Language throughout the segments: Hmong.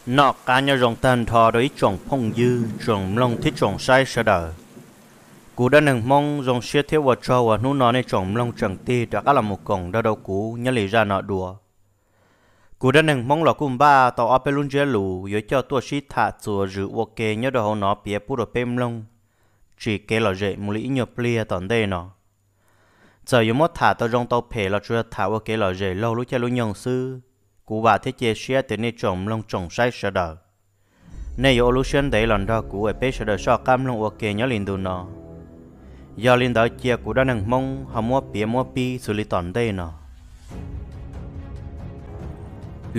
Noj qab nyob zoo tag nrho rau ib tsoom phooj ywg, tsoom mloog thiab tsoom saib sawv daws. Kuv Dab Neeg Hmoob zoo siab thiab ua tsaug uas hnub no nej tsoom mloog tseem tig rov qab los mus koom nrog rau kuv nyob li zaj no dua. Kuv Dab Neeg Hmoob los kuj npaj tau ob peb lub ntsiab lus yuav coj tuaj sib tham txuas zws ua ke nyob rau hauv no piav pub rau peb mloog, tsim kev lom zem mus li ib nyuag pliag tom ntej no. Txawm yuav muab tham tau zoo tau phem los tsuas yog tham ua kev lom zem laug lub caij lub nyoog xwb. Kuv vam thiab cia siab tias nej tsoom mloog tsoom saib sawv daws, nej yuav ua lub siab ntev los nrog kuv es peb sawv daws soj qab mloog ua ke nyob li ntu no. Yog li ntawd cia kuv Dab Neeg Hmoob ho muab piav muab pib xws li tom ntej no.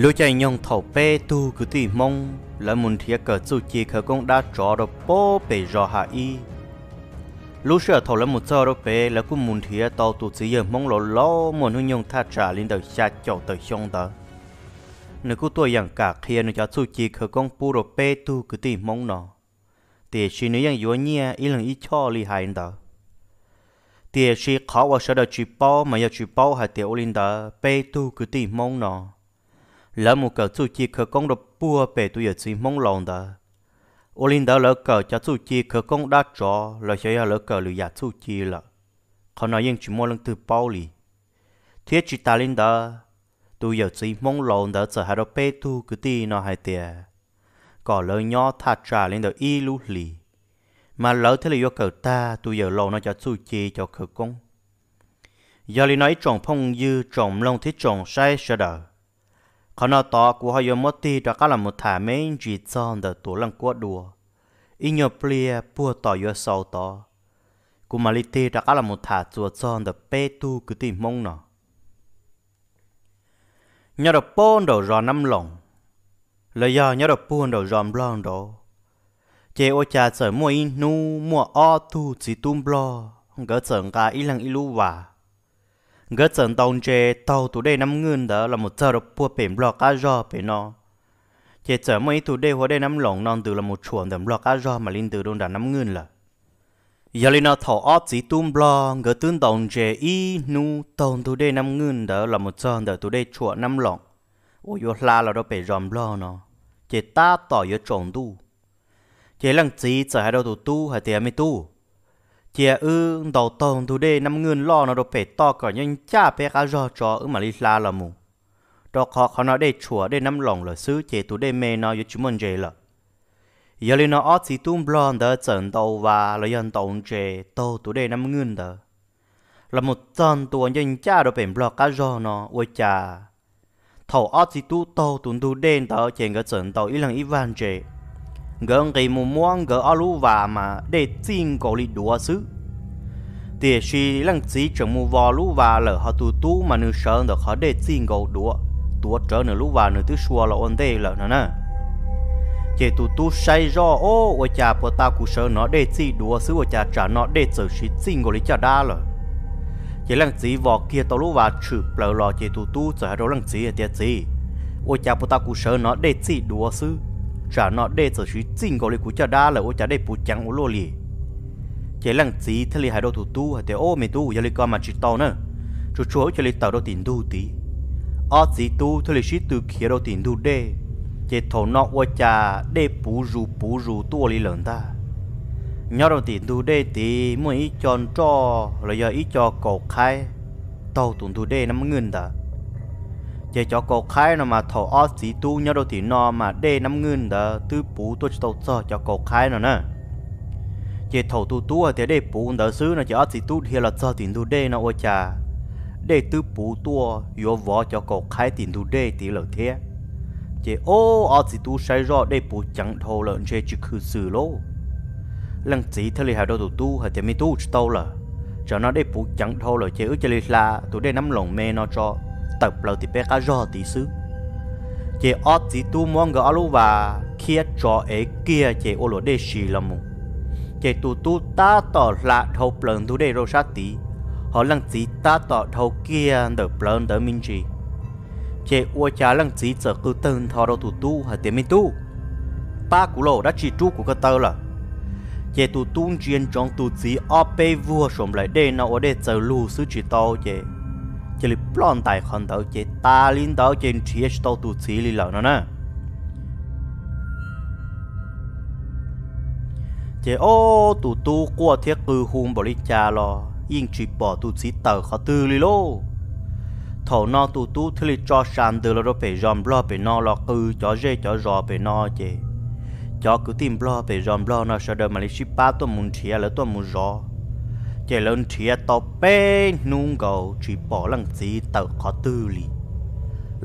Lub caij nyoog thaum peb tug kwv tij Hmoob lawv mus nrhiav kawm txuj ci khawv koob dab tsov rau pem zos Ham Ib. Lub sij hawm thaum lawv mus txog rau pem, lawv kuj mus nrhiav tau tus txiv yawg Hmoob laus laus muaj hnub nyoog thaj tsam li ntawm xya caum tawm xyoo ntawd. Nws kuj tuaj yeem kam qhia nws cov txuj ci khawv koob pub rau peb tug kwv tij Hmoob no, tiam sis nws yeej yuav nyiaj ib leeg ib choj li hais ntawd. Tiam sis qhov uas sawv daws tsis paub mas yog tsis paub hais tias ua li ntawd peb tug kwv tij Hmoob no lawv mus kawm txuj ci khawv koob rau puag pem tus yawm txiv Hmoob laus ntawd. Ua li ntawd lawv kawm cov txuj ci khawv koob dab tsov los xyov yog lawv kawm lwm yam txuj ci lawm, qhov no yeej tsis muaj leej twg paub li. Thiab tsis tas li ntawd, tus yawm txiv Hmoob laus ntawd txawm hais rau peb tug kwv tij no hais tias kom lawv nyob thaj tsam li ntawm ib lub hlis, mas lawv thiaj li yuav kawm tag tus yawm laus no cov txuj ci cov khawv koob. Yog li no ib tsoom phooj ywg tsoom mloog thiab tsoom saib sawv daws, qhov no tod kuv ho yuav muab tig rov qab los mus tham me ntsis txog ntawm Tuam Leej Kuab Dua. Ib nyuag pliag puag tom yuav xaus tod, kuv mam li tig rov qab los mus tham txuas txog ntawm peb tug kwv tij Hmoob no. Nyob rau pem nraum zos Nab Loos, los yog nyob rau puag nraum zos Nplog nraud, ces ua cas txawm muaj ib hnub muaj ob tug txiv tub Nplog nkawd txawm nqa ib leeg ib lub vas. Nkawd txawm ntaus ntses taug tus dej Nab Nwj ntawd los mus txog rau puag pem Nplog qab zog pem no, ces txawm muaj ib tug dej hu ua dej Nab Loos no ntws los mus tshuam ntawm Nplog qab zog mam li ntws rau nram Nab Nwj lawm. Yog li no thaum ob txiv tub Nplog nkawd twb ntaus ntses ib hnub taug ntug dej Nab Nwj ntawd los mus txog ntawm tus dej tshuam Nab Loos uas yuav hla los rau pem zos Nplog no, ces tab tom yuav tsaus ntuj. Ces leej txiv txawm hais rau tus tub hais tias, Me tub, cia wb ntaus taug ntug dej Nab Nwj loj no rau pem toj kom ncaj ncaj peb qab zog tso wb mam li hla los mus, rau qhov qhov no dej tshuam dej Nab Loos lawm xwb ces tus dej me no yuav tsis muaj ntses lawm. Yog li no ob txiv tub Nplog ntawd txawm ntaus vas los yog ntaus ntses taug tus dej Nab Nwj ntawd los mus txog ntua ncaj ncaj rau pem Nplog qab zog no, ua cas thaum ob txiv tub taug tus ntug dej ntawd ces nkawd txawm ntaus ib leeg ib vag ntses. Nkawd nqis mus muab nkawd ob lub vas mas dej txij nkaus li duav xwb. Tiam sis leej txiv tseem mus vos lub vas lawm, ho tus tub mas nws sawv ntawm qhov dej txij nkaus duav, tuav rawv nws lub vas nws twb sua los ua ntej lawm no na. Ces tus tub saib zoj, O, ua cas puag ta kuv sawv no dej txij duav xwb, ua cas tsam no dej txawm siv txij nkaus li caj dab lawm? Ces leej txiv vos kiag tau lub vas tshwm plaws los, ces tus tub txawm hais rau leej txiv hais tias, Txiv, ua cas puag ta kuv sawv no dej txij duav xwb, tsam no dej txawm siv txij nkaus li kuv caj dab lawm, ua cas dej puv ceev ua luaj li? Ces leej txiv thiaj li hais rau tus tub hais tias, O, me tub, yog li ko mas tsis tau na, tsuag tsuag wb cia li tawm rau tim ntug tid. Ob txiv tub thiaj li sib tw khiav rau tim ntug dej. Ces thaum no ua cas dej puv zus puv zus tuaj li lawm ntag. Nyob rau tim ntug dej tid muaj ib co nroj los yog ib co kaus qhaib taug tus ntug dej Nab Nwj ntawd. Ces cov kaus qhaib no mas thaum ob txiv tub nyob rau tim no mas dej Nab Nwj ntawd twb puv tuaj tsis tau txog cov kaus qhaib no na. Ces thaum tus tub hais tias dej puv ntawd xwb no ces ob txiv tub dhia los txog tim ntug dej no ua cas dej twb puv tuaj yuav vov cov kaus qhaib tim ntug dej tid lawm thiab. Ces ob txiv tub saib zoj dej puv ceev dhau lawm ntshe tsis khwv xwm lauj. Leej txiv thiaj li hais rau tus tub hais tias, Me tub, tsis tau lawm, tsam no dej puv ceev dhau lawm ces wb cia li hla tus dej Nab Loos me no tso, tawm plaws tim peb qab zog tid xwb. Ces ob txiv tub muab nkawd ob lub vas khiab tso ev kiag ces ua luam dej si los mus. Ces tus tub tab tom hla dhau plaws ntug dej rau sab tid, ho leej txiv tab tom dhau kiag ntawm plawv ntawd me ntsis. Ces ua cas leej txiv txawm qw tawg ntho rau tus tub hais tias, Me tub, pab kuv lauj, dab tsi rub kuv ko taw lawm? Ces tus tub ntsia ntsoov tus txiv ob peb vuag saum nplaim dej no ua dej txaws lug xwb tsis tau ces cia li ploj ntais qhov ntawd ces tas li ntawd ces nrhiav tsis tau tus txiv li lawm no na. Ces ob tus tub quaj thiab qw hu npaum li cas los yeej tsis pom tus txiv tawm qhov twg li lauj. Thaum no tus tub thiaj li tso sas ntws los rau pem zos nplog pem no los qw cov zej cov zos pem no ces cov kwv tij nplog pem zos nplog no sawv daws mam li sib pab tuaj mus nrhiav lawv tuaj mus zov. Ces lawv nrhiav tau peb hnub nkaus tsis pom leej txiv tawm qhov twg li.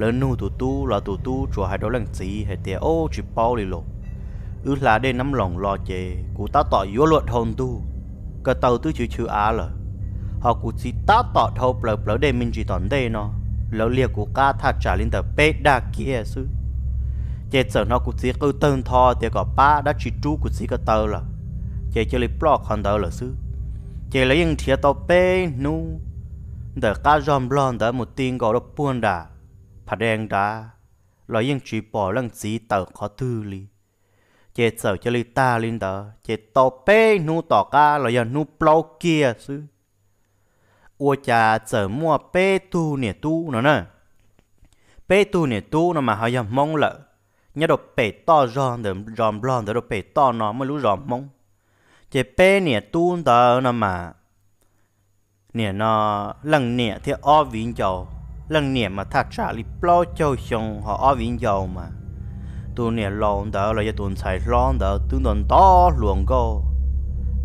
Lawv nug tus tub los tus tub tsuas hais rau leej txiv hais tias, Ob, tsis paub li los. Wb hla dej Nab Loos los ces kuv tab tom yuav luag dhau ntug, ko taw twb chwv chwv av lawm, ho kuv txiv tab tom dhau plaws plawv dej me ntsis tom ntej no, lawv liag kuv qab thaj tsam li ntawm peb dag kiag xwb. Ces txawm hnov kuv txiv qw tawg ntho tias kom pab dab tsi rub kuv txiv ko taw lawm, ces cia li ploj qhov ntawd lawm xwb. Ces lawv yeej nrhiav tau peb hnub ntawm qab zog nplog ntawd mus ti nkaus rau puag nram Phav Dee nrad los yeej tsis pom leej txiv tawm qhov twg li. Ces txawm cia li tag li ntawd ces tau peb hnub tom qab los yog hnub plaub kiag xwb, ua cas txawm muaj peb tug niam tub no na. Peb tug niam tub no mas ho yog Hmoob lawm, nyob rau pem toj zog ntawm zos nplog ntawd rau pem toj no muaj ib lub zos Hmoob. Ces peb niam tub ntawd no mas, niam no leej niam thiab ob viv ncaus, leej niam mas thaj tsam li plaub caug xyoo ho ob viv ncaus mas tus niam laus ntawd los yog tus ntxhais hlob ntawd twb nto ntov hluas nkauj,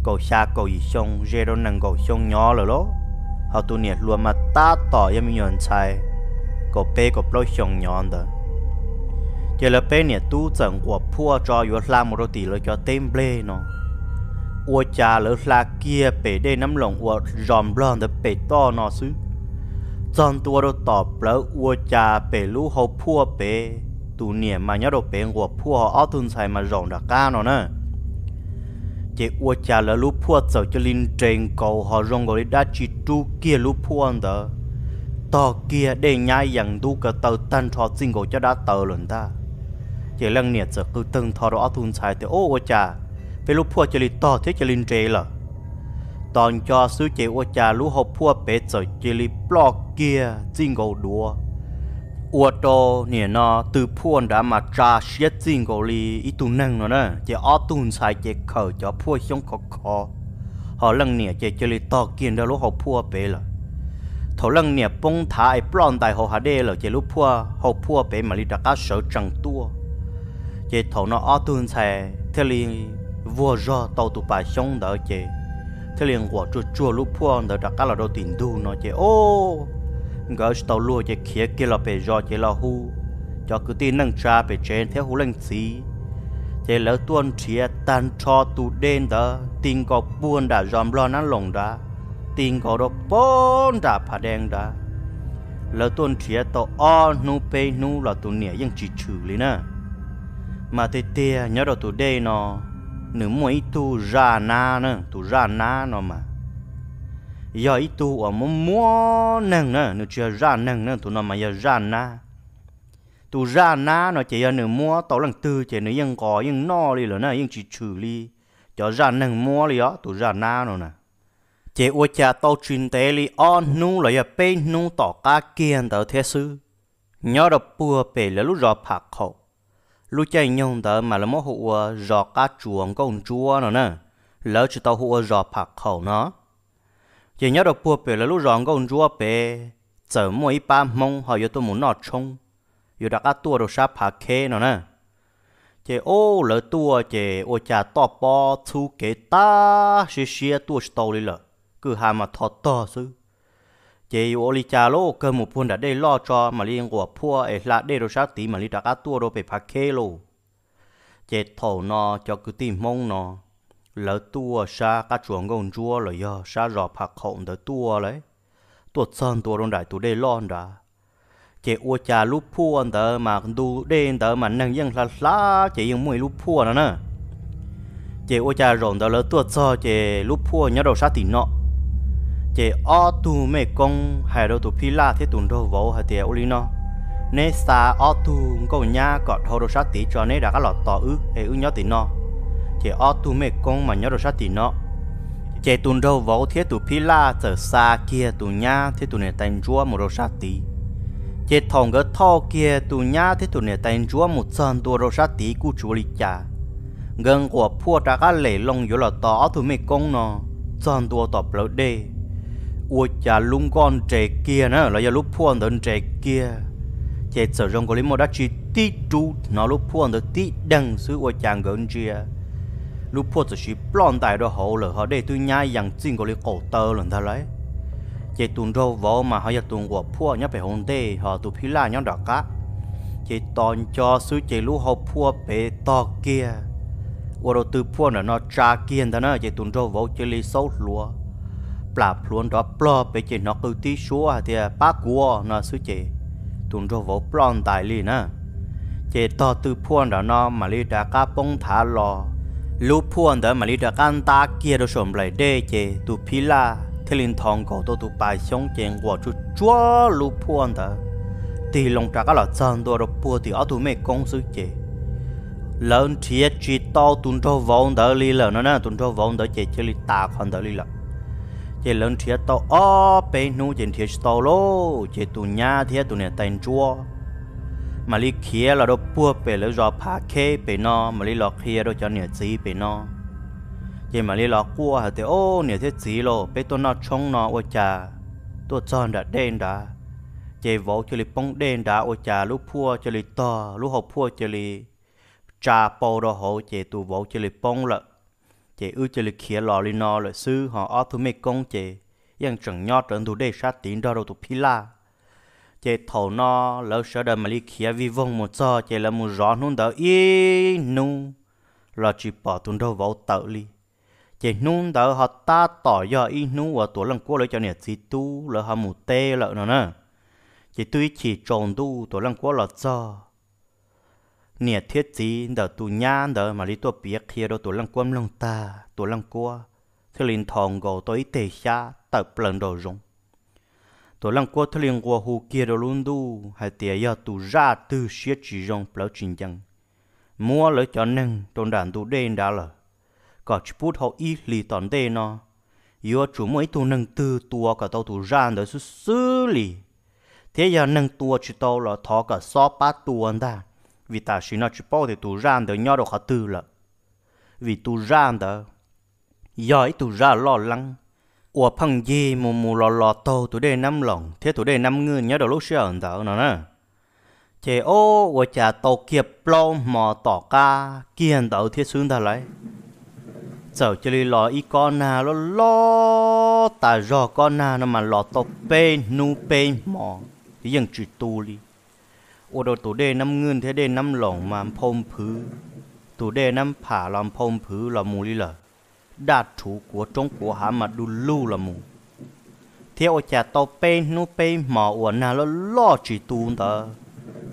kaum xya kaum yim xyoo ze rau nees nkaum xyoo nyob lawm lauj, ho tus niam hluas mas tab tom yog me nyuam ntxhais kaum peb kaum plaub xyoo nyob ntawd. Ces lawv peb niam tub txawm nquas phuaj tso yuav hla mus rau tim lawv cov teb nplej no, ua cas lawv hla kiag pem dej Nab Loos uas zos nplog ntawd pem toj no xwb, txog ntua rau tom plawv ua cas pem lub hau phuaj pem, tus niam mas nyob rau pem nquas phuaj ho ob tug ntxhais mas zaum nram qab no na. Ces ua cas lawv lub phuaj txawm cia li nres nkaus ho zoo nkaus li dab tsi rub kiag lub phuaj ntawd, tog kiag dej nyab yees ntub ko taw tag nrho txij nkaus caj dab taw lawm ntag. Ces leej niam txawm qw tawg ntho rau ob tug ntxhais tias, Ub, ua cas peb lub phuaj cia li tog thiab cia li nres lawm? Tos nco xwb ces ua cas lub hau phuaj pem txawm cia li ploj kiag txij nkaus duav, ua rau niam no tw phuaj nrad mas tsa siab txij nkaus li ib tug neeg no na. Ces ob tug ntxhais ces khawm cov phuaj xyoob khov khov, ho leej niam ces cia li tog kiag nrog lub hau phuaj pem lawm. Thaum leej niam poob nthav es ploj ntais hauv hav dej lawm ces lub phuaj hau phuaj pem mam li rov qab sawv tsees tuaj. Ces thaum no ob tug ntxhais thiaj li vuag zog tau tus pas xyoob ntawd ces thiaj li nquas tsuag tsuag lub phuaj ntawd rov qab los rau tim ntug no ces, o, nkawd tsis tau luag ces khiav kiag los pem zos ces los hu cov kwv tij neej tsa pem tsev thiab hu leej txiv. Ces lawv tuaj nrhiav tag nrho tus dej ntawd ti nkaus puag nram zos nplog Nab Loos nrad, ti nkaus rau puag nram Phav Dee nrad. Lawv tuaj nrhiav tau ob hnub peb hnub los tus niam yeej tsis tshwm li na. Mas tiag tiag nyob rau tus dej no, nws muaj ib tug zaj nab na, tus zaj nab no mas yog ib tug uas muab muab neeg na, nws tsis yog zaj neeg na, tus no mas yog zaj nab. Tus zaj nab no ces yog nws muab tau leej twg ces nws yeej nqos yeej noj li lawm na, yeej tsis tshwm li cov zaj neeg muab li os, tus zaj nab no na. Ces ua cas tau tsis ntev li ob hnub los yog peb hnub tom qab kiag ntawd thiab xwb, nyob rau puag pem lawv lub zos Pham Qhaum, lub caij nyoog ntawd mas lawv muab hu ua zos Qab Tsuas Nkauj Ntsuab no na, lawv tsis tau hu ua zos Pham Qhaum no. Ces nyob rau puag pem lawv lub zos Nkauj Ntsuab pem txawm muaj ib pab Hmoob ho yuav tuaj mus noj tshoob, yuav rov qab tuaj rau sab Phav Kheb no na. Ces ub, lawv tuaj ces ua cas toj pob txhub kev tag siab siab tuaj tsis tau li lawm, kwj ha mas tho tog xwb. Ces yuav ua li cas lauj, kawg mus puag nram dej loj tso mam li nquas phuaj es hla dej rau sab tid mam li rov qab tuaj rau pem Phav Kheb lauj. Ces thaum no cov kwv tij Hmoob no, lawv tuaj sab Qab Tsuas Nkauj Ntsuab los yog sab zos Pham Qhaum ntawd tuaj lawm, tuaj txog ntua rau nram tus dej loj nrad. Ces ua cas lub phuaj ntawd mas ntu dej ntawd mas neeg yeej hla hla ces yeej muaj ib lub phuaj no na. Ces ua cas zaum ntawd lawv tuaj txog ces lub phuaj nyob rau sab tim no. Ces ob tug mej koob hais rau tus phij laj thiab tus nraug vauv hais tias, Ua li no, neb xa ob tug nkauj nyab kom dhau rau sab tid tso, neb rov qab los tos wb es wb nyob tim no. Ces ob tug mej koob mas nyob rau sab tim no. Ces tus nraug vauv thiab tus phij laj txawm xa kiag tus nyab thiab tus niam tais ntsuab mus rau sab tid. Ces thaum nkawd thauj kiag tus nyab thiab tus niam tais ntsuab mus txog ntua rau sab tid kuj tsis ua li cas, Nkawd nquam phuaj rov qab lem loo yuav los tos ob tug mej koob no txog ntua tom plawv dej, ua cas lub nkoj nres kiag na los yog lub phuaj ntawd nres kiag, ces txawm zoo nkaus li muaj dab tsi tib rub hnov lub phuaj ntawd tib deeg xwb ua cas nkawd ntsia lub phuaj txawm sis ploj ntais rau hauv lawm ho dej twb nyab yees txij nkaus li qaum taw lawm ntag lauj. Ces tus nraug vauv mas ho yog tus nquam phuaj nyob pem hauv ntej ho tus phij laj nyob nram qab. Ces tos nco xwb ces lub hau phuaj pem tog kiag, ua rau tw phuaj nram no tsa kiag ntag na ces tus nraug vauv cia li xaub hluav plam plhuav nrov plog pem ces hnov qw tib suab hais tias pab kuv no xwb ces tus nraug vauv ploj ntais li na. Ces tog tw phuaj nram no mam li rov qab poob nthav los, lub phuaj ntawd mam li rov qab ntab kiag rau saum nplaim dej ces tus phij laj thiaj li nthos nkaus tau tus pas xyoob ces nquam tsuag tsuag lub phuaj ntawd tig loo rov qab los txog ntua rau puag tim ob tug mej koob xwb ces lawv nrhiav tsis tau tus nraug vauv ntawd li lawm no na, tus nraug vauv ntawd ces cia li tas qhov ntawd li lawm. Ces lawv nrhiav tau ob peb hnub ces nrhiav tsis tau lauj, ces tus nyab thiab tus niam tais ntsuab mam li khiav los rau puag pem lawv zos Phav Kheb pem no mam li los qhia rau cov niam txiv pem no. Ces mam li los quaj hais tias, Au, niam thiab txiv lauj, peb tuaj noj tshoob no ua cas tuaj txog nram dej nrad, ces vauv cia li poob dej nrad ua cas lub phuaj cia li tog, lub hau phuaj cia li tsa pau rau hauv ces tus vauv cia li poob lawm. Ces wb cia li khiav los li no lawm xwb ho ob tug mej koob ces yeej tseem nyob rawv ntug dej sab tid nrog rau tus phij laj. Ces thaum no lawv sawv daws mam li khiav vij voog mus txog ces lawv mus zov hnub ntawd ib hnub los tsis pom tus nraug vauv tawm li. Ces hnub ntawd ho tab tom yog ib hnub uas Tuam Leej Kuab lawv cov niam txiv tub lawv ho mus teb lawm no na. Ces twb ib chim tsaus ntuj Tuam Leej Kuab los txog, niam thiab txiv ntawm tus nyab ntawd mam li tuaj piav qhia rau Tuam Leej Kuab mloog tag, Tuam Leej Kuab thiaj li nthos nkaus tau ib teg xyab tawm plaws nraum zoov. Tuam Leej Kuab thiaj li nqua hu kiag rau lub ntuj hais tias yog tus zaj twg siab tsis zoo plawv tsis ncees, muab lawv cov neeg rau nram ntug dej nrad lawm, kom tsis pub dhau ib hlis tom ntej no yuav tsum muaj ib tug neeg twg tua kom tau tus zaj ntawd xwb xwb li. Thiab yog neeg tua tsis tau los thov kom xob pab tua ntag, vim tam sim no tsis paub tias tus zaj ntawd nyob rau qhov twg lawm. Vim tus zaj ntawd yog ib tug zaj loj leeb uas pheej ncig mus mus los los taug tus dej Nab Loos thiab tus dej Nab Nwj nyob rau lub sij hawm ntawd no na. Ces o, ua cas tau kiag plaub hmo tom qab kiag ntawd thiab xwb ntag lauj, txawm cia li los ib kob nag loj loj tas zog, kob nag no mas los tau peb hnub peb hmo yeej tsis tu li. Ua rau tus dej Nab Nwj thiab dej Nab Loos mas nphau nphwv, tus dej Nab Pham los nphau nphwv los mus li lawm, daj rhuv kuav roob kuav hav mas du lug los mus. Thiab ua cas tau peb hnub peb hmo uas nag loj loj tsis tu ntawd,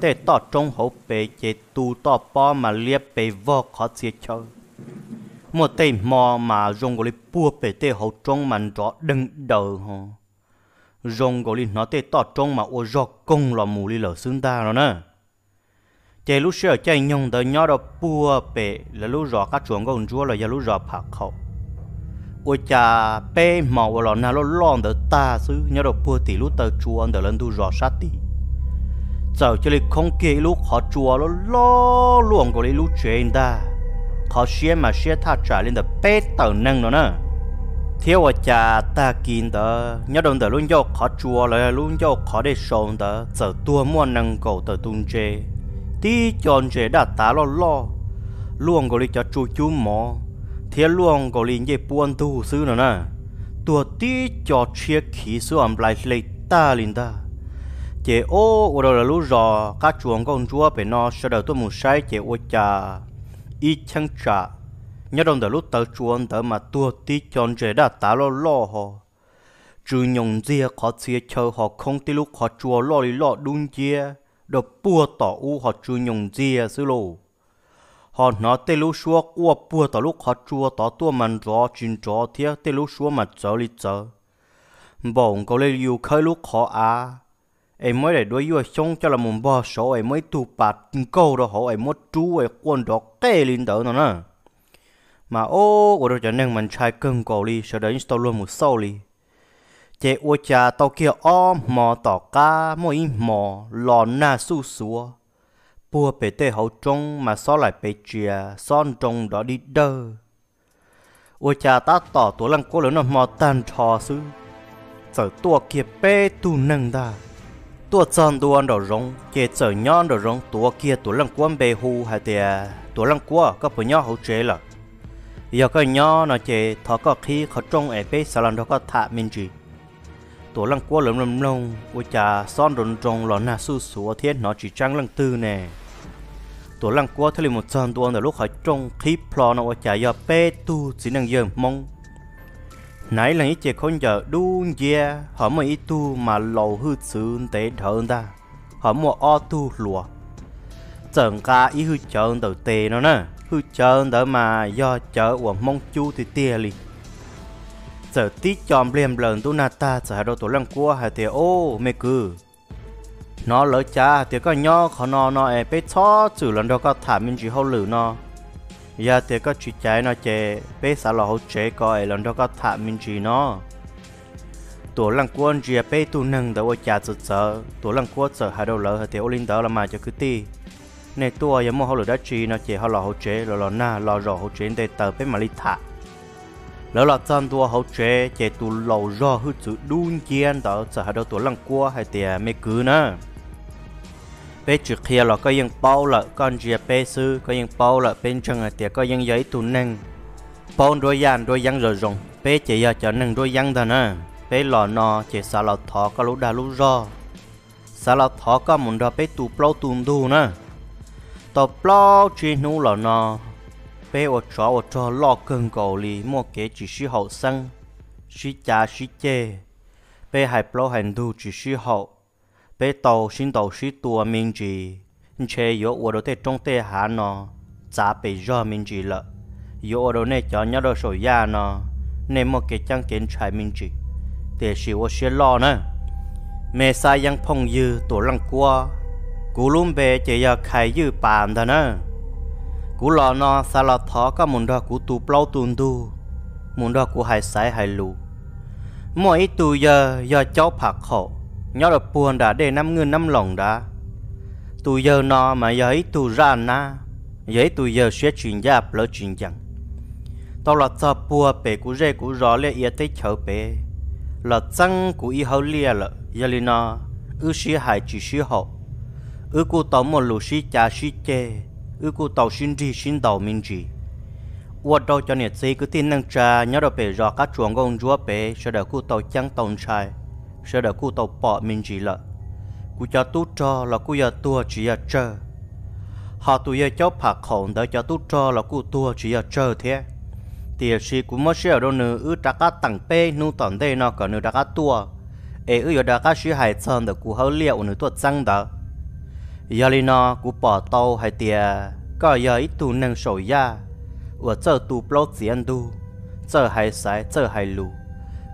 tej toj roob hauv pes ces tu toj pob mas liab pes vog qhov txhia chaw. Muaj tej hmo mas zoo nkaus li puag pem tej hauv roob mas nrov deeg daws ho zoo nkaus li hnov tej toj roob mas ua zog koog los mus li lawm xwb ntag no na. Ces lub sij hawm caij nyoog ntawd nyob rau puag pem lawv lub zos qab tsuas nkauj ntsuab los yog lub zos Pham Qhaum, ua cas peb hmo uas los nag loj loj ntawd tag xwb nyob rau puag tim lub taw tsua ntawm lawv ntug zos sab tid, txawm cia li khoob kiag ib lub qhov tsua loj loj luaj nkaus li ib lub tsev ntag. Qhov siab mas siab thaj tsam li ntawm peb tawm neeg no na. Thiab ua cas tag kis ntawd nyob rau ntawm lub ncauj qhov tsua los yog lub ncauj qhov dej sau ntawd txawm tuag muaj nees nkaum tawm tus ntses, tib co ntses daj tav loj loj, luaj nkaus li cov tsu cub mov, thiab luaj nkaus li ncej puab ntug xwb no na. Tuag tib co tshiab khiv xwb os, nplai hle tag li ntag. Ces o, ua rau lawv lub zos qab tsuas nkauj ntsuab pem no sawv daws tuaj mus saib ces ua cas ib cheeb tsam nyob rau ntawm lub taw tsua ntawd mas tuag tib co ntses daj tav loj loj ho. Tsw nyoos ntxiag qhov txhia chaw ho khoob tib lub qhov tsua loj li loj dub nciab rau puag tom ub ho tsw nyoos ntxiag xwb lauj. Ho hnov tej lub suab quaj puag tom lub qhov tsua tod tuaj mas nrov tsis nrov thiab tej lub suab mas txawv li txawv, npaum nkaus li yus khawb lub qhov av es muab daim duab yuaj xyoob coj los mus npog saud es muab ib tug pas nkaug rau hauv es muab rub es quaj nrov qej li ntawd no na. Mas o, ua rau cov neeg mas ntshai kawg nkaus li, sawv daws yeej tsis tau luag mus xauj li. Ces ua cas tau kiag ob hmo tom qab muaj ib hmo los nag xuj xuav, puag pem tej hauv roob mas xob laim pes tsia, xob nroo nrov dig dawg. Ua cas tab tom Tuam Leej Kuab lawv noj hmo tag nrho xwb, txawm tuaj kiag peb tug neeg ntag. Tuaj txog ntua nraum zoov ces txawm nyob nraum zoov tuav kiag Tuam Leej Kuab npe hu hais tias, Tuam Leej Kuab, koj puas nyob hauv tsev lawm? Yog koj nyob no ces thov koj qhib qhov rooj es peb xav los nrog koj tham me ntsis. Tuam Leej Kuab lawv mloog mloog ua cas xob nroo nroo los nag xuj xuav thiab hnov tsis tseeb leej twg ne. Tuam Leej Kuab thiaj li mus txog ntua ntawm lub qhov rooj qhib plho no ua cas yog peb tug txiv neej yawg Hmoob. Hnav ib leeg ib ce khaub ncaws dub nciab, ho muaj ib tug mas laus hwj txwv ntev dhawv ntag, ho muaj ob tug hluas. Txawm nqa ib hwj cawv ntawm tes no na, hwj cawv ntawd mas yog cawv uas Hmoob cub tiag tiag li. Txawm tib co npliag nplaws ntub nag tag txawm hais rau Tuam Leej Kuab hais tias, Au, me kwv, hnov lawv cav hais tias koj nyob qhov no no es peb txhob txwm los nrog koj tham me ntsis hauj lwm no. Yog tias koj tsis caiv no ces peb xav los hauv tsev ko es los nrog koj tham me ntsis no. Tuam Leej Kuab ntsia peb tug neeg ntawd ua cas txawv txawv, Tuam Leej Kuab txawm hais rau lawv hais tias, Ua li ntawd los mas cov kwv tij, nej tuaj yog muaj hauj lwm dab tsi no ces ho los hauv tsev los los nag los zaum hauv tsev nte taws peb mam li tham. Lawv los txog ntua hauv tsev ces tus laus zog hwj txwv dub nciab ntawd txawm hais rau Tuam Leej Kuab hais tias, Me kwv na, peb tsis qhia los koj yeej paub lawm, koj ntsia peb xwb koj yeej paub lawm, peb ntseeg hais tias koj yeej yog ib tug neeg paub nruab yaj nruab yeeb zoo zoo. Peb ces yog cov neeg nruab yeeb ntag na, peb los no ces xav los thov koj lub dag lub zog, xav los thov koj mus nrog peb tu plaub tu ntug na. Tau plaub tsib hnub los no, peb ua tsov ua rog loj kawg nkaus li, muaj kev tsis sib haum xeeb, sib cav sib ceg. Peb hais plaub hais ntug tsis sib haum, peb tau sib ntaus sib tua me ntsis, ntshe yuav ua rau tej roob tej hav no txav pes zog me ntsis lawm, yuav ua rau nej cov nyob rau saum yaj no, nej muaj kev ceeb kev ntshai me ntsis. Tiam sis ua siab loj na, me xab yeeb phooj ywg Tuam Leej Kuab, kuv lub npe ces yog Khais Ywj Pas ntag na. Kuv los no xav los thov koj mus nrog kuv tu plaub tu ntug, mus nrog kuv hais xaiv hais lus. Muaj ib tug yawg yog Caub Pham Qhaum, nyob rau puag nram dej Nab Ngwj Nab Loos nrad. Tus yawg no mas yog ib tug zaj nab, yog ib tug yawg siab tsis ncaj plawv tsis ncees. Tau los txog puag pem kuv zej kuv zos liaj ia teb chaws pem, los txeeb kuv ib hawb liaj lawm. Yog li no, wb sib hais tsis sib haum, wb kuj tau muaj lus sib cav sib ceg, wb kuj tau sib nrig sib ntaus me ntsis. Ua rau cov niam txiv kwv tij neej tsa nyob rau pem zos qab tsuas Nkauj Ntsuab pem sawv daws kuj tau ceeb tau ntshai, sawv daws kuj tau pom me ntsis lawm. Kuv cov tub rog los kuj yog tuag tsis yog tsawg, ho tus yawg Caub Pham Qhaum ntawd cov tub rog los kuj tuag tsis yog tsawg thiab. Tiam sis kuv muab sij hawm rau nws, wb rov qab teem peb hnub tom ntej no kom nws rov qab tuaj, es wb yuav rov qab sib hais txog ntawm kuv hawb liaj uas nws tuaj txeeb ntawd. Yog li no kuv pom tau hais tias koj yog ib tug neeg saum yaj uas txawj tu plaub txiav ntug, txawj hais xaiv txawj hais lus,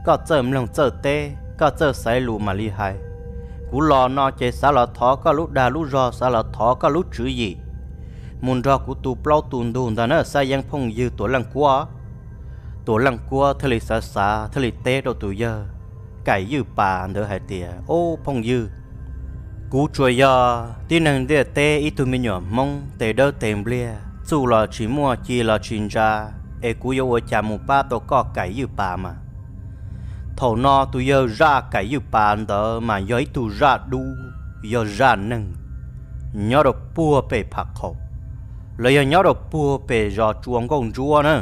koj txawj mloog txawj teb, koj txawj xaiv lus mam li hais. Kuv los no ces xav los thov koj lub dag lub zog, xav los thov koj lub tswv yim, mus nrog kuv tu plaub tu ntug ntag na xab yeeb phooj ywg Tuam Leej Kuab. Tuam Leej Kuab thiaj li xav xav thiaj li teb rau tus yawg Kaim Ywj Pas ntawd hais tias, Ob phooj ywg, kuv tsuas yog tib neeg ntiaj teb ib tug me nyuam Hmoob tes dawb tes npliag, txuj los tsis muaj ci los tsis ntsa, es kuv yuav ua cas mus pab tau koj Kaim Ywj Pas mas? Thaum no tus yawg zaj Kaim Ywj Pas ntawd mas yog ib tug zaj dub, yog zaj neeg, nyob rau puag pem Pham Qhaum, los yog nyob rau puag pem zos tsua Nkauj Ntsuab na.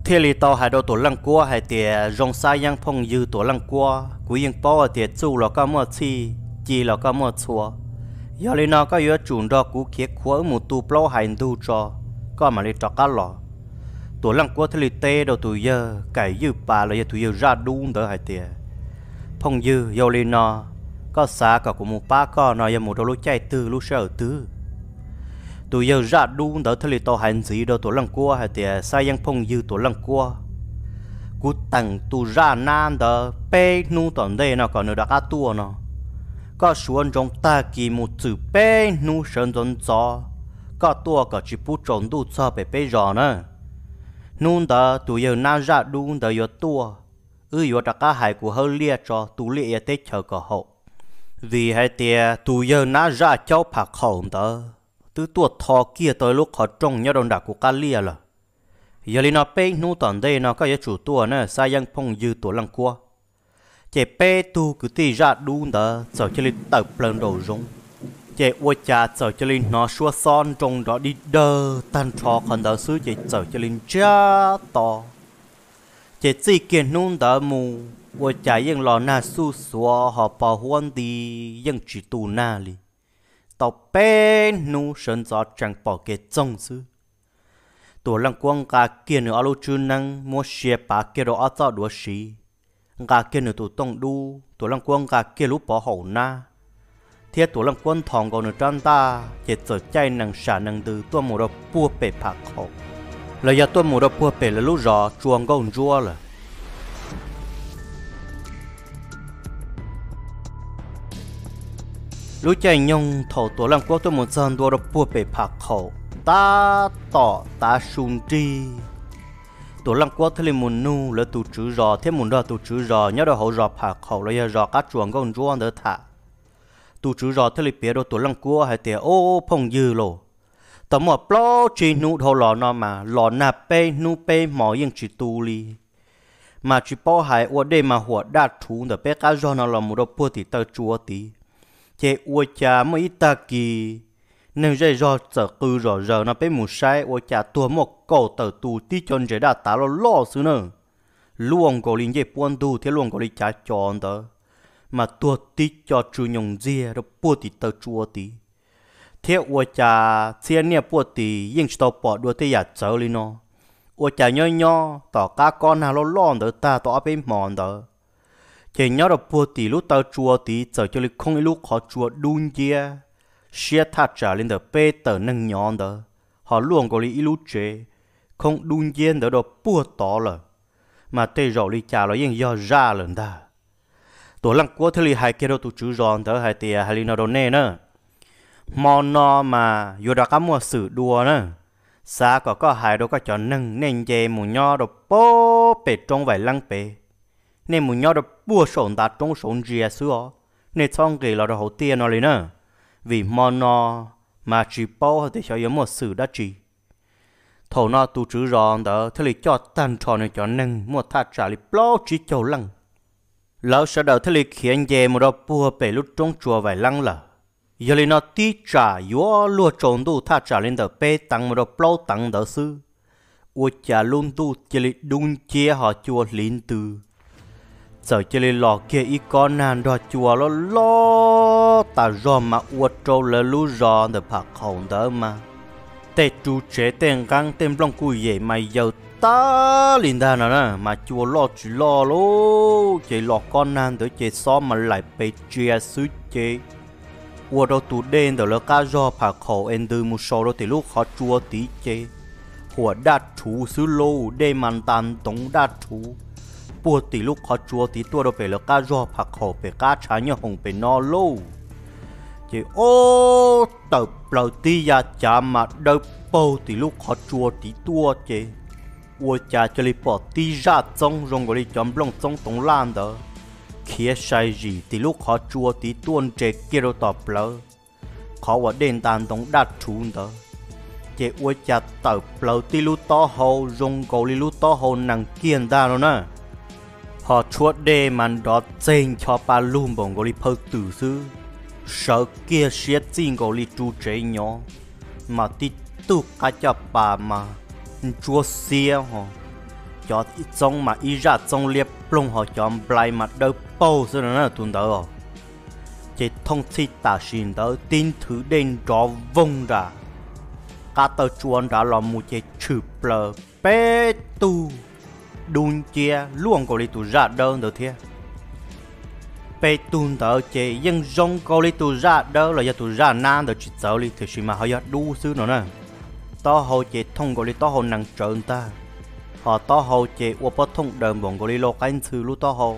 Thiaj li tau hais rau Tuam Leej Kuab hais tias, Zoo xab yeeb phooj ywg Tuam Leej Kuab, kuv yeej paub hais tias txuj los koj muaj txhij, ci los koj muaj txhua. Yog li no koj yuav tsum nrog kuv khiav khuav wb mus tu plaub hais ntug tso, koj mam li rov qab los. Tuam Leej Kuab thiaj li teb rau tus yawg Kaim Ywj Pas los yog tus yawg zaj dub ntawd hais tias, Phooj ywg, yog li no, koj xav kom kuv mus pab koj no yog mus rau lub caij twg lub sij hawm twg? Tus yawg zaj dub ntawd thiaj li tau hais ntxiv rau Tuam Leej Kuab hais tias, Xab yeeb phooj ywg Tuam Leej Kuab, kuv teem tus zaj nab ntawd peb hnub tom ntej no kom nws rov qab tuaj no. Koj suav ntsoov tag kis mus txwm peb hnub sawv ntxov ntxov, koj tuaj kom tsis pub tsaus ntuj txog pem peb zos na. Hnub ntawd tus yawg nab zaj dub ntawd yuav tuaj, wb yuav rov qab hais kuv hawb liaj tso tu liaj ia teb chaws kom haum. Vim hais tias tus yawg nab zaj caub pham qhaum ntawd twb tuaj tho kiag tau ib lub qhov rooj nyob rau nram kuv qab liaj lawm. Yog li no peb hnub tom ntej no koj yuav tsum tuaj na Xab Yeeb phooj ywg Tuam Leej Kuab. Ces peb tug kwv tij zaj dub ntawd txawm cia li tawm plaws nraum zoov, ces ua cas txawm cia li hnov suab xob nroo nrov dig dawg tag nrho qhov ntawd xwb ces txawm cia li ntsiag to. Ces txij kiag hnub ntawd mus ua cas yeej los nag xuj xuav ho pos huab nti, yeej tsis tu nag li. Tau peb hnub sawv ntxov tsees pom kev txoog xwb. Tuam Leej Kuab nqa kiag nws ob lub tswb neeb muab sia pav kiag rau ob txoj duav siv, nqa kiag nws tus tooj dub, Tuam Leej Kuab nqa kiag lub pov haum nab, thiab Tuam Leej Kuab nthos nkaus nws rab ntaj ces txawm caij nees sam nees ntws tuaj mus rau puag pem Pham Qhaum, los yog tuaj mus rau puag pem lawv lub zos Tsua Nkauj Ntsuab lawm. Lub caij nyoog thaum Tuam Leej Kuab tuaj mus txog ntua rau puag pem Pham Qhaum tab tom tav su nrig, Tuam Leej Kuab thiaj li mus nug lawv tus tswv zos thiab mus nrog tus tswv zos nyob rau hauv zos Pham Qhaum los yog zos qab Tsua Nkauj Ntsuab ntawd tham. Tus tswv zos thiaj li piav rau Tuam Leej Kuab hais tias, Ob phooj ywg lauj, tau muaj plaub tsib hnub dhau los no mas los nag peb hnub peb hmos yeej tsis tu li, mas tsis paub hais ua dej mas huam daj rhuv ntawm peb qab zog no los mus rau puag tim taw tsua tid. Ces ua cas muaj ib tag kis neeg zej zog txawm qw zom zaws no peb mus saib ua cas tuag muaj kaum tawm tus tib co ntses daj tav loj loj xwb na, luaj nkaus li ncej puab ntug thiab luaj nkaus li cav co ntawd, mas tuag tib co tsw nyoos ntxiag rau puag tim taw tsua tid. Thiab ua cas txhiab niaj puag tim yeej tsis tau pom dua tej yam txawv li no, ua cas nyob nyob tom qab kob nag loj loj ntawd tag tau ob peb hmos ntawd, ces nyob rau puag tim lub taw tsua tid txawm cia li khoob ib lub qhov tsua dub nciab, siab thaj tsam li ntawm peb tawm neeg nyov ntawd, ho luaj nkaus li ib lub tsev, khoob dub nciab ntawd rau puag tod lawm, mas tej zaum li cas los yeej yog zaj lawm ntag. Tuam Leej Kuab thiaj li hais kiag rau tus tswv zos ntawd hais tias, Hais li no rau nej na, hmo no mas yuav rov qab muaj xwm dua na, xav kom koj hais rau koj cov neeg nej nce mus nyob rau puag pem roob Vaim Leeb pem, nej mus nyob rau puag saum ntav roob saud ntsia xwb os, nej txhob nqis los rau hauv tiaj no li na, vim hmo no mas tsis paub hais tias xyov yuav muaj xwm dab tsi. Thaum no tus tswv zos ntawd thiaj li coj tag nrho nws cov neeg muaj thaj tsam li plaub tsib caug leej, lawv sawv daws thiaj li khiav nce mus rau puag pem lub roob tsua Vaim Leeb lawm. Yog li no tib tsam yuav luag tsaus ntuj thaj tsam li ntawm peb teev mus rau plaub teev ntawd xwb, ua cas lub ntuj cia li dub nciab ho cua hliv ntws, txawm cia li los kiag ib kob nag nrog cua loj loj tas zog mas ua rau lawv lub zos ntawm Pham Qhaum ntawd mas tej ru tsev tej nqeeb tej nplooj kuj yem mas yaws tag li ntag no na, mas cua loj tsis loj lauj, ces los kob nag ntawd ces xob mas laim pes tsia xwb ces ua rau tus dej ntawm lawv qab zog Pham Qhaum es ntws mus sau rau tim lub qhov tsua tid ces huam daj rhuv xwb lauj, dej mas nta ntoov daj rhuv puag tim lub qhov tsua tid tuaj rau pem lawv qab zog Pham Qhaum pem qab tshav nyooj hoom pem no lauj. Ces ob tawm plaws tib ya cav mas dawb paug tim lub qhov tsua tid tuaj ces ua cas cia li pom tib zaj txoob zoo nkaus li cov nplooj txoob toov laj ntawd khiav sai zim tim lub qhov tsua tid tuaj nres kiag rau tom plawv qhov uas dej nta ntoov daj rhuv ntawd, ces ua cas tawm plaws tib lub taub hau zoo nkaus li lub taub hau nees kiag ntag no na. Ho tshuab dej mas nrov txeg ncho pa lug npaum nkaus li phaw twm xwb, sawv kiag siab txij nkaus li ru tsev nyov, mas tib tug qab caj pas mas ntsuab xiab ho, cov txoob mas ib zaj txoob liab ploog ho cov nplai mas dawb paug xwb no na tus ntawd os. Ces thooj txhij tam sim ntawd tib nthwv dej nrov voog nram qab taw tsua nrad los mus ces tshwm plaws peb tug dub nciab luaj nkaus li tus zaj dawb ntawd thiab. Peb tug ntawd ces yeej zoo nkaus li tus zaj dawb los yog tus zaj nab ntawd tsis txawv li, tiam sis mas ho yog dub xwb no na. Taub hau ces thooj nkaus li taub hau nees tsawv ntag, ho taub hau ces ua pob thooj daws npaum nkaus li lau qaib ntxhw lub taub hau,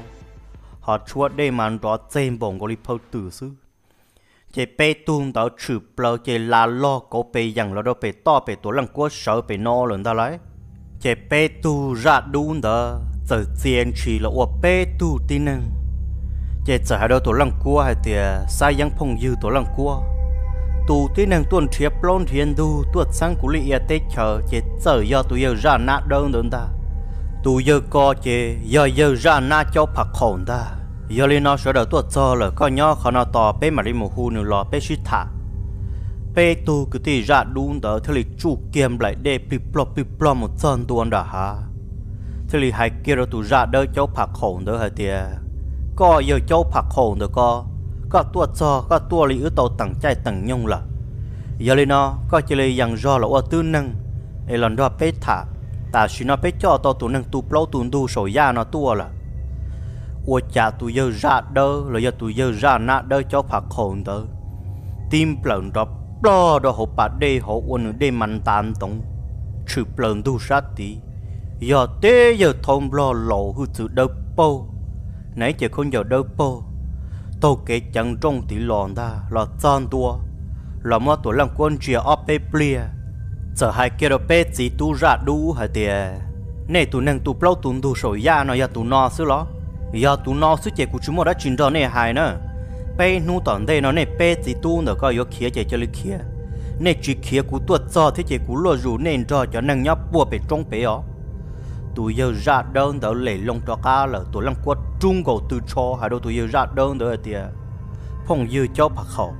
ho tshuab dej mas nrov txeg npaum nkaus li phaw twm xwb. Ces peb tug ntawd tshwm plaws ces la log kauv pes yeem los rau pem toj pem Tuam Leej Kuab sawv pem no lawm ntag lauj. Ces peb tug zaj dub ntawd txawm txia ntshis los ua peb tug tib neeg, ces txawm hais rau Tuam Leej Kuab hais tias, Xab Yeeb phooj ywg Tuam Leej Kuab, Tus tib neeg tuaj nrhiav plaub nrhiav ntug tuaj txheeb kuv lij ia teb chaws ces txawm yog tus yawg zaj nab dawb ntawd ntag. Tus yawg ko ces yog yawg zaj nab caub phav qhaum ntag. Yog li no sawv daws tuaj txog lawm, koj nyob qhov no tos peb mam li mus hu nws los peb sib tham. Peb tug kwv tij zaj dub ntawd thiaj li tsuj kiag nplaim dej plig plog plig plog mus txog ntua nram hav, thiaj li hais kiag rau tus zaj dawb caub phav qhaum ntawd hais tias, koj yawg caub phav qhaum ntawd ko, koj tuaj txog koj tuaj li wb tau teem caij teem nyoog lawm. Yog li no koj cia li yees zog los ua tib neeg es los nrog peb tham. Tam sim no peb coj tau tus neeg tu plaub tu ntug saum yaj no tuaj lawm. Ua cas tus yawg zaj dawb los yog tus yawg zaj nab dawb caub phav qhaum ntawd tib nplawm nrov plog rau hauv pas dej hauv ua nws dej mas ntas ntoov, tshwm plaws ntug sab tid. Yog tib yawg thaub nplog laus hwj txwv dawb paug, hnav ib ce khaub ncaws dawb paug, taug kev ceev nrooj tid los ntag los txog ntua, los muab Tuam Leej Kuab ntsia ob peb pliag, txawm hais kiag rau peb txiv tub zaj dub hais tias, nej tus neeg tu plaub tu ntug saum yaj no yog tus no xwb los? Yog tus no xwb ces kuv tsis muaj dab tsi nrog nej hais na. Peb hnub tom ntej no nej peb txiv tub ntawm ko yuav khiav ces cia li khiav. Nej tsis khiav kuv tuaj txog thiab ces kuv luaj zus nej nrog cov neeg nyob puag pem roob pem os. Tus yawg zaj dawb ntawd lem loo rov qab lawm, Tuam Leej Kuab rub nkaus tw tsho hais rau tus yawg zaj dawb ntawd hais tias, phooj ywg caub phav qhaum,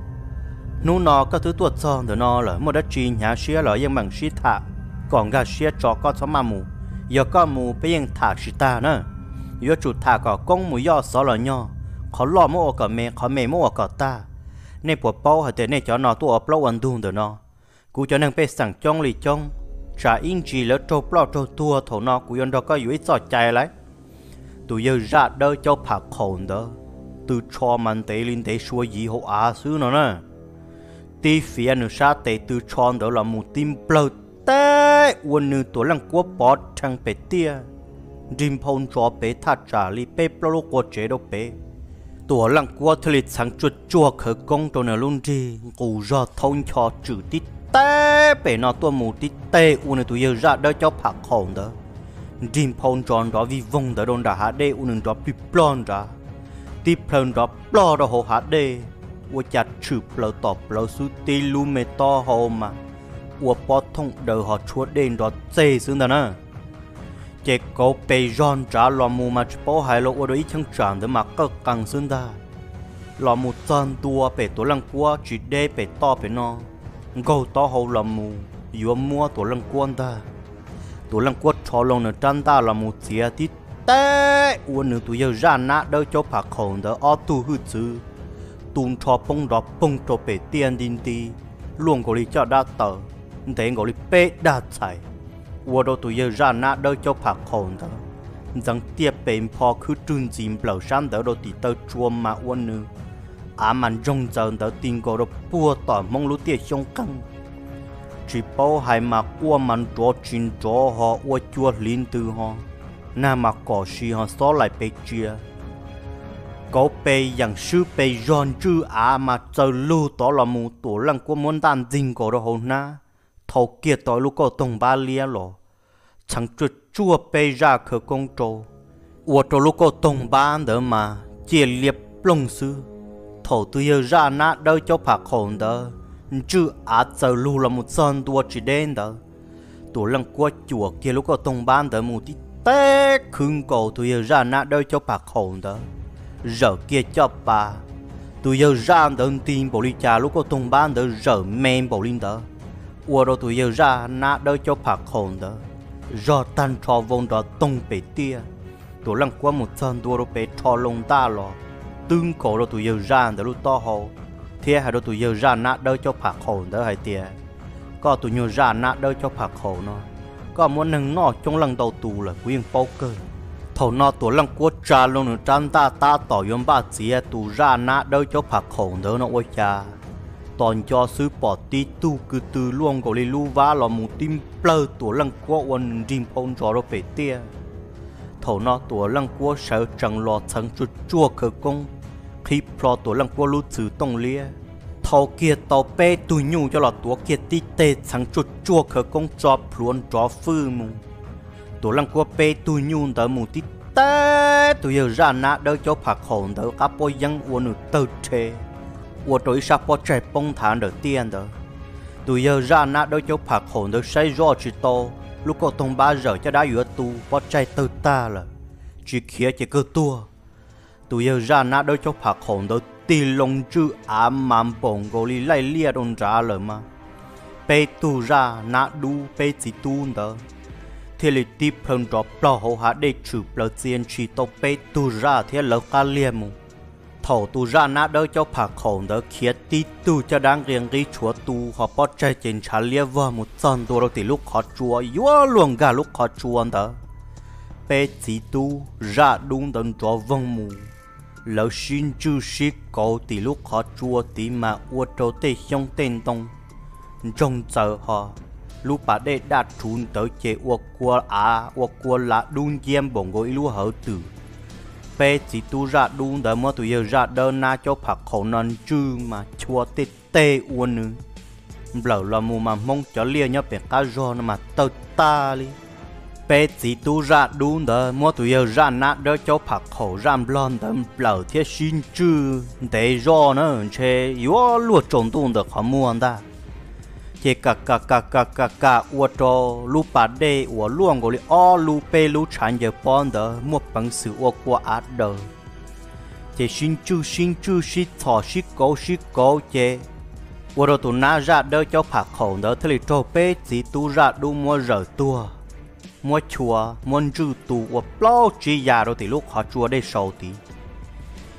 hnub no koj twb tuaj txog ntawm no lawm, muaj dab tsi hnyav siab los yeej meem sib tham kom nkag siab tso, koj txhob maj mus. Yog koj mus peb yeej tham tsis tag na. Yuav tsum tham kom koob mus yoj xov los nyog, qhov loj muab ua kom me, qhov me muab ua kom tag. Nej puas paub hais tias nej cov no tuaj ua plaub ua ntug ntawm no, kuv cov neeg pej xeem coob li coob, tsam ib ntsis lawv raug ploj raug tuag thaum no kuv yuav nrog koj yuav ib txoj cai lauj. Tus yawg zaj dawb caub phav qhaum ntawd, tw tsho mas ntev li ntev sua yiv hauv av xwb no na. Tib fiav nws sab tes tw tsho ntawd los mus tib nplawg teb ua nws Tuam Leej Kuab pov rhees pem tiaj, nrig nphau ntsos pem thaj tsam li peb plaub lub qua tsev rau pem. Tuam Leej Kuab thiaj li txheev tsuaj tsuag khawv koob rau nws lub nrig nqus zog thaub ncho tswm tib teb pem no tuaj mus tib teg ua nws tus yawg zaj dawb caub phav qhaum ntawd, nrig nphau ntsos nrov vij voog ntawd rau nram hav dej ua nws nrov plig plog nrad, tib plhaw nrov plog rau hauv hav dej, ua cas tshwm plaws tom plawv xwb tib lub me taub hau mas ua pob thooj daws ho tshuab dej nrov txeg xwb ntag na. Ces kauv pes zog nrad los mus mas tsis paub hais los ua rau ib cheeb tsam ntawd mas qawj qees xwb ntag. Los mus txog ntua pem Tuam Leej Kuab tsis deb pem toj pem no, nkaug taub hau los mus yuav muab Tuam Leej Kuab ntag. Tuam Leej Kuab rho loo nws rab ntaj los mus txiav tib teb ua nws tus yawg zaj nab dawb caub phav qhaum ntawd ob tug hwj txwv, tu nrho poob nrov poog rau pem tiaj nti nti, luaj nkaus li caj dab taws, ntev nkaus li peb dag txhais, ua rau tus yawg zaj nab dawb caub phav qhaum ntawd ntxeev tiaj pes npho khwb rwg ntxis nplawm sab ntawd rau tim taw tsua mas ua nws av mas ntsoog ntxaws ntawd ti nkaus rau puag tom Hmoob lub tiaj xyoob qeej. Tsis paub hais mas quaj mas nrov tsis nrov ho ua cua hliv ntws ho, nag mas kom si ho xob laim pes tsiav. Kauv pes yeem swb pes zog ntswj av mas txaws lug tod los mus Tuam Leej Kuab muab ntaj ntxig nkaus rau hauv hnab, thau kiag tau lub kauj toog npab liab los, txheev tsuaj tsuag peb zaj khawv koob rau, ua rau lub kauj toog npab ntawd mas ciaj liab ploog xwb. Thaum tus yawg zaj nab dawb caub phav qhaum ntawd ntswj av txaws lug los mus txog ntua tsis deb ntawd, Tuam Leej Kuab cuam kiag lub kauj toog npab ntawd mus tib teb khwv nkaus tus yawg zaj nab dawb caub phav qhaum ntawd, zawm kiag caj pas. Tus yawg zaj ntawd nti npaum li cas lub kauj toog npab ntawd zawm me npaum li ntawd, ua rau tus yawg zaj nab dawb caub phav qhaum ntawd zog tag nrho vau nrov toog pem tiaj. Tuam Leej Kuab mus txog ntua rau pem rho loo ntaj los twb nkaus rau tus yawg zaj ntawd lub taub hau, thiab hais rau tus yawg zaj nab dawb caub phav qhaum ntawd hais tias, koj tus nyuag zaj nab dawb caub phav qhaum no, koj muab neeg noj coob leej ntau tus lawm kuv yeej paub kawg. Thaum no Tuam Leej Kuab tsa loo nws rab ntaj tab tom yuav npaj txiav tus zaj nab dawb caub phav qhaum ntawd no ua cas, tos nco xwb pom tib tug kwv tw luaj nkaus li lub vab los mus tib nplawg Tuam Leej Kuab ua nws nrig nphau ntsos rau pem tiaj. Thaum no Tuam Leej Kuab sawv tsees los txheev tsuaj tsuag khawv koob, qhib plho Tuam Leej Kuab lub txwm tooj liab, thau kiag tau peb tug nyuj coj los tuav kiag tib teg txheev tsuaj tsuag khawv koob tso plhuav nrov fwj mus. Tuam Leej Kuab peb tug nyuj ntawd mus tib teb tus yawg zaj nab dawb caub phav qhaum ntawd qab pob yeeb ua nws tawg rhe, ua rau ib sab pob tsaig poob nthav ntawm tiaj ntawd. Tus yawg zaj nab dawb caub pham qhaum ntawd saib zoj tsis tau lub kauj toog npab zawm caj dab yuav tu, pob tsaig tawg tag lawm, tsis khiav ces kawg tuag. Tus yawg zaj nab dawb caub pham qhaum ntawd tig loo ntswj av mas npaum nkaus li laij liaj rau nrad lawm mas peb tug zaj nab dub peb txiv tub ntawd thiaj li tib plhaw nrov plaug hauv hav dej tshwm plaws txia ntshis tau peb tug zaj thiab lawv qab liag mus. Thaum tus zaj nab dawb caub pham qhaum ntawd khiav tib tug caj dab nqia nqib tshuav tu ho pob tsaig ces ntshav liab vog mus txog ntua rau tim lub qhov tsua yuav luag nkag lub qhov tsua ntawd, peb txiv tub zaj dub ntawd nrov voog mus. Lawv sib ntswj sib kauv tim lub qhov tsua tid mas ua rau tej xyoob tej ntoo ntsoog ntxaws ho lub pas dej daj rhuv ntawd ces ua kua av ua kua lav dub nciab npaum nkaus ib lub hawv twm. Peb txiv tub zaj dub ntawd muab tus yawg zaj dawb nab caub pham qhaum no ntswj mas chua tej teg ua nws nplawm los mus mas Hmoob cov liaj nyob pem qab zog no mas tawg tag li. Peb txiv tub zaj dub ntawd muab tus yawg zaj nab dawb caub pham qhaum zaj nplog ntawd nplawm thiab sib ntswj ntev zoj na ntshe yuav luag tsaus ntuj ntawm qhov muag ntag. Ces ka ka ka ka ka ka ua rau lub pas dej uas luaj nkaus li ob lub peb lub tshav ncaws pob ntawd muaj peev xwm ua kua av daws. Ces sib ntswj sib ntswj sib txhom sib kauv sib kauv ces ua rau tus nab zaj dawb caub pham qhaum ntawd thiaj li raug peb txiv tub zaj dub muab zawm tuag, muab chua muab ntswj tu ua plaub tsib ya rau tim lub qhov tsua dej saud tid.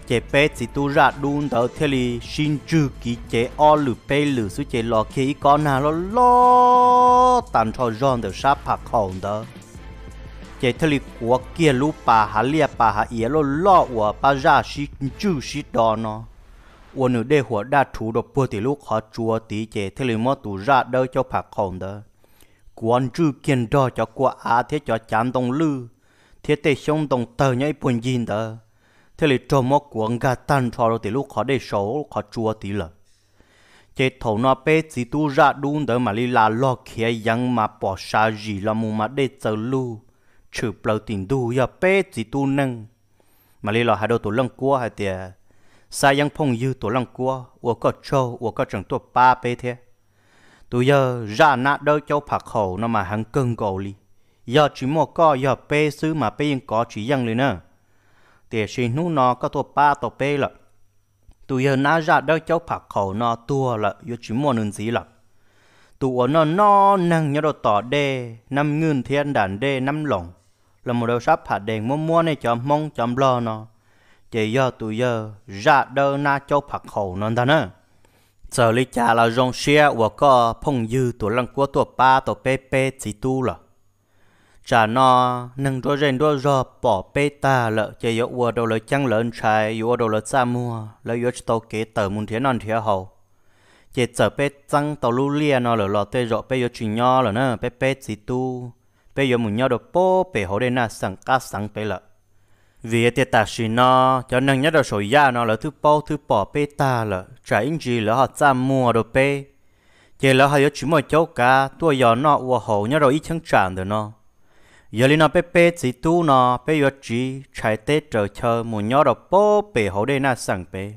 Ces peb txiv tub zaj dub ntawd thiaj li sib ntswj kiv ces ob lwm peb lwm xwb ces los kiag ib kob nag loj loj tag nrho zog ntawm sab pham qhaum ntawd. Ces thiaj li kuav kiag lub pas hav liaj pas hav iav loj loj uas pab zaj sib ntswj sib do no, ua nws dej huam daj rhuv rau puag tim lub qhov tsua tid ces thiaj li muab tus zaj dawb caub pham qhaum ntawd kuav ntswj kiag nrog cov kua av thiab cov cav ntoo lwj thiab tej xyoob ntoo tawg nyob ib puag ncig ntawd, thiaj li raug muab kuav nkag tag nrho rau tim lub qhov dej saud qhov tsua tid lawm. Ces thaum no peb txiv tub zaj dub ntawd mam li las log khiav yeev mas pom sab zim los mus mas dej txaws lug tshwm plaws tim ntug yog peb txiv tub neej. Mam li los hais rau Tuam Leej Kuab hais tias, Xab Yeeb phooj ywg Tuam Leej Kuab, ua koj tsaug uas koj tseem tuaj pab peb thiab. Tus yawg zaj nab dawb caub pham qhaum no mas heev kawg nkaus li. Yog tsis muaj koj yog peb xwb mas peb yeej kov tsis yeej li na. Tiam sis hnub no koj tuaj pab tau peb lawm. Tus yawg nab zaj dawb caub pham qhaum no tuag lawm yuav tsis muaj nws ntxiv lawm. Tus uas noj noj neeg nyob rau tom dej Nab Nwj thiab nram dej Nab Loos los mus rau sab pham dees muab muab nej cov Hmoob cov Nplog no, ces yog tus yawg zaj dawb nab caub pham qhaum no ntag na. Txawm li cas los zoo siab uas koj phooj ywg Tuam Leej Kuab tuaj pab tau peb peb txiv tub lawm. Tsam no neeg nruab zej nruab zog pom peb tag lawm ces yuav ua rau lawv ceeb lawv ntshai, yuav ua rau lawv txaj muag, lawv yuav tsis tau kev tawm mus nrhiav noj nrhiav haus. Ces txawm peb txeeb tau lub liaj no lawm los tej zaum peb yuav tsis nyob lawm na, peb peb txiv tub, peb yuav mus nyob rau puag pem hauv dej Naj Xeem qab xeev peb lawm. Vim tias tam sim no cov neeg nyob rau saum yaj no lawv twb paub twb pom peb tag lawm, tsam ib ntsis lawv ho txaj muag rau peb, ces lawv ho yuav tsis muaj caub kav tuaj yos noj ua haus nyob rau ib cheeb tsam ntawm no. Yog li no peb peb txiv tub no peb yuav tsiv tshais teb raws chaw mus nyob rau puag pem hauv dej Naj Xeem pem,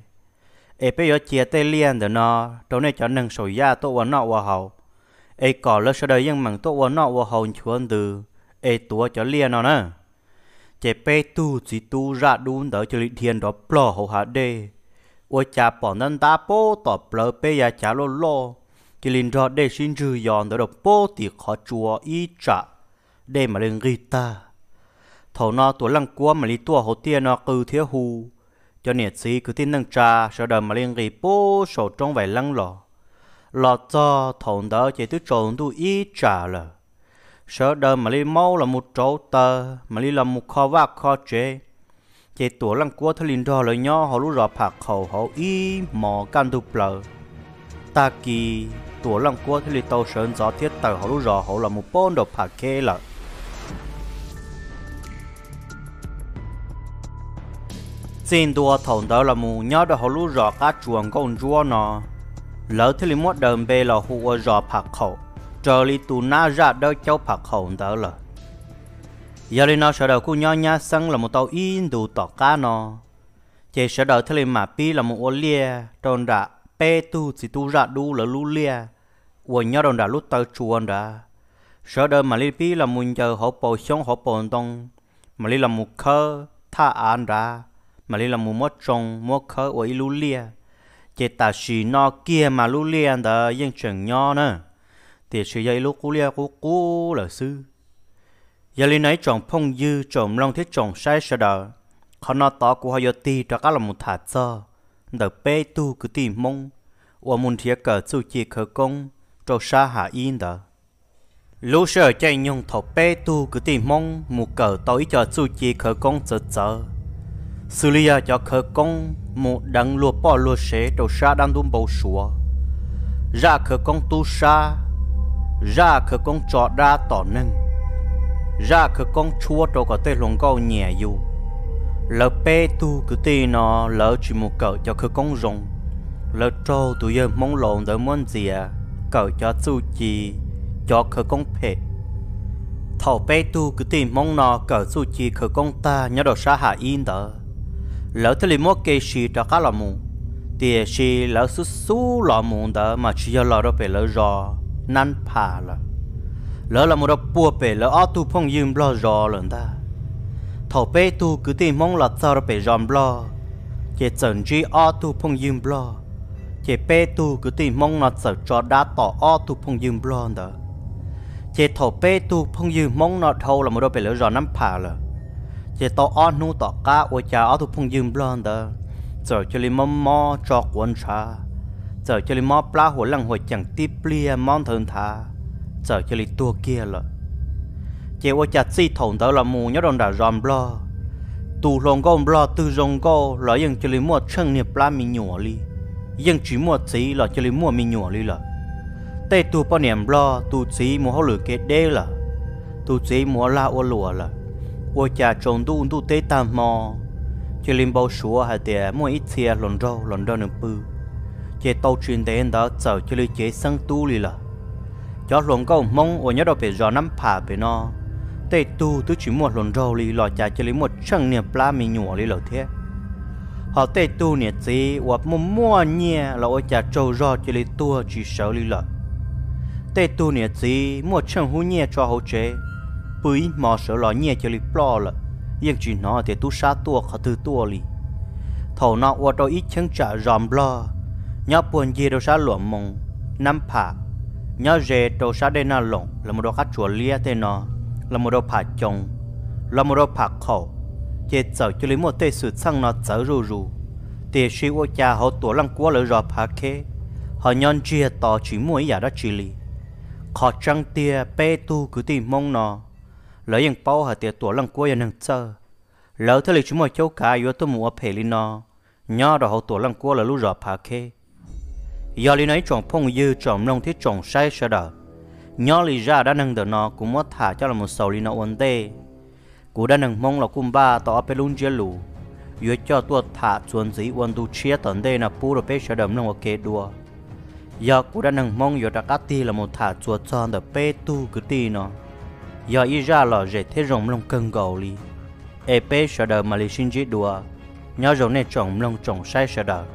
es peb yuav cia tej liaj ntawm no rau nej cov neeg saum yaj tuaj ua noj ua haus, es kom lawv sawv daws yeej meem tuaj ua noj ua haus nchuav ntws, es tuav cov liaj no na. Ces peb tug txiv tub zaj dub ntawd cia li dhia nrov plog hauv hav dej, ua cas pom ntab ntab puag tom plawv peb yav cav loj loj, cia li nrog dej sib ntswj yos ntawd rau puag tim qhov tsua ib tsam, dej mam li nqig tag. Thaum no Tuam Leej Kuab mam li tuaj hauv tiaj no qw thiab hu cov niam txiv kwv tij neej tsa sawv daws mam li nqis puag saum roob Vais Leeb los. Los txog thaum ntawd ces twb tsaus ntuj ib tsam lawm. Sawv daws mam li maub los mus rauv taws, mam li los mus kho vaj kho tsev. Ces Tuam Leej Kuab thiaj li nrog lawv nyob hauv lub zos Pham Qhaum hauv ib hmos kaj ntug plaws. Tag kis Tuam Leej Kuab thiaj li tau sawv ntxov thiab tawm hauv lub zos hauv los mus puag nraum Pham Kheb lawm. Txij ntua thaum ntawd los mus nyob rau hauv lub zos qab tsuas Nkauj Ntsuab no, lawv thiaj li muab daws npe los hu ua zos Pham Qhaum, raws li tus nab zaj dawb caub Pham Qhaum ntawd lawm. Yog li no sawv daws kuj nyob nyab xeeb los mus tau ib ntus tom qab no, ces sawv daws thiaj li mam pib los mus ua liaj rau nram peb tug txiv tub zaj dub lawv lub liaj uas nyob rau nram lub taw tsua nrad. Sawv daws mam li pib los mus ncaws hauv paus xyoob hauv paus ntoo, mam li los mus khawb thaj av nrad, mam li los mus muab tsoo muab khawb ua ib lub liaj. Ces tam sim no kiag mas lub liaj ntawd yeej tseem nyob na, tiam sis yog ib lub qub liaj qub qub lawm xwb. Yog li no ib tsoom phooj ywg tsoom mloog thiab tsoom saib sawv daws, qhov no tod kuv ho yuav tig rov qab los mus tham txog ntawm peb tug kwv tij Hmoob uas mus nrhiav kawm txuj ci khawv koob rau sab Ham Ib ntawd. Lub sij hawm caij nyoog thaum peb tug kwv tij Hmoob mus kawm tau ib co txuj ci khawv koob txawv txawv, xws li yog cov khawv koob mus deev luag poj luag sev rau sab dab ntub npau suav, zaj khawv koob tub sab, zaj khawv koob tso dab tom neeg, zaj khawv koob tshuab rau kom tej hluas nkauj nyiam yus. Lawv peb tug kwv tij no lawv tsis mus kawm cov khawv koob zoo, lawv raug tus yawg Hmoob laus ntawd muab ntxias kawm cov txuj ci, cov khawv koob phem. Thaum peb tug kwv tij Hmoob no kawm txuj ci khawv koob tag nyob rau sab Ham Ib ntawd, lawv thiaj li muab kev si rov qab los mus, tiam sis lawv xub xub los mus ntawd mas tsis yog los rau pem lawv zos Nab Pham lawm, lawv los mus rau puag pem lawv ob tug phooj ywg Nplog zos lawm ntag. Thaum peb tug kwv tij Hmoob los txog rau pem zos Nplog, ces txawm ntsib ob tug phooj ywg Nplog, ces peb tug kwv tij Hmoob no txawm tso dab tom ob tug phooj ywg Nplog ntawd. Ces thaum peb tug phooj ywg Hmoob no dhau los mus rau pem lawv zos Nab Pham lawm, ces tau ob hnub tom qab ua cas ob tug phooj ywg Nplog ntawd txawm cia li mob mob tso quav ntshav, txawm cia li mob plab huam leej huam ceem tib pliag mob nthawv nthav, txawm cia li tuag kiag lawm. Ces ua cas txij thaum ntawd los mus nyob rau nram zos Nplog, tus hluas nkauj Nplog twg zoo nkauj los yeej cia li muaj tsheej niag plab me nyuam li, yeej tsis muaj txiv los cia li muaj me nyuam li lawm. Tej tug poj niam Nplog tus txiv mus hauj lwm kev deb lawm, tus txiv mus ua lag ua luam lawm, ua cas tsaus ntuj ntuj teb tag hmo cia li npau suav hais tias muaj ib txhia hluas nraug los nrog nws pw, ces tau tsis ntev ntawd txawm cia li cev xeeb tub li lawm. Cov hluas nkauj Hmoob uas nyob rau pem zos Nab Pham pem no, tej tug twb tsis muaj hluas nraug li los cas cia li muaj tsheej niag plab me nyuam li lawm thiab. Ho tej tug niam txiv uas muaj muaj nyiaj los ua cas tsaug zog cia li tuag tsis sawv li lawm. Tej tug niam txiv muaj tsheej hub nyiaj tso hauv tsev, pw ib hmo sawv los nyiaj cia li ploj lawm, yeej tsis hnov tias tub sab tuaj qhov twg tuaj li. Thaum no ua rau ib cheeb tsam zos Nplog nyob puag ncig rau sab Luam Moos, Nab Pham, nyob ze rau sab dej Naj Loom los mus rau qab Tsuas Liab tej no, los mus rau Pham Coos, los mus rau Pham Qhaum, ces txawm cia li muaj tej xwm txheej no txawv zuj zus. Tiam sis ua cas hauv Tuam Leej Kuab lawv zos Phav Kheb ho nyob ntsiag to tsis muaj ib yam dab tsi li. Qhov tseeb tiag peb tug kwv tij Hmoob no lawv yeej paub hais tias Tuam Leej Kuab yog neeg txawj, lawv thiaj li tsis muaj caub kav yuav tuaj mus ua phem li no nyob rau hauv Tuam Leej Kuab lawv lub zos Phav Kheb. Yog li no ib tsoom phooj ywg tsoom mloog thiab tsoom saib sawv daws, nyob li zaj dab neeg ntawm no kuv muab tham coj los xaus li no ua ntej. Kuv Dab Neeg Hmoob los kuj npaj tau ob peb lub ntsiab lus yuav coj tuaj tham txuas ntxiv ua ntu tshiab tom ntej no pub rau peb sawv daws mloog ua ke dua. Yog kuv Dab Neeg Hmoob yuav rov qab tig los mus tham txuas txog ntawm peb tug kwv tij no, yog ib zaj lom zem thiab zoo mloog kawg nkaus li. Es peb sawv daws mam li sib ntsib dua. Nyob zoo nej tsoom mloog tsoom saib sawv daws.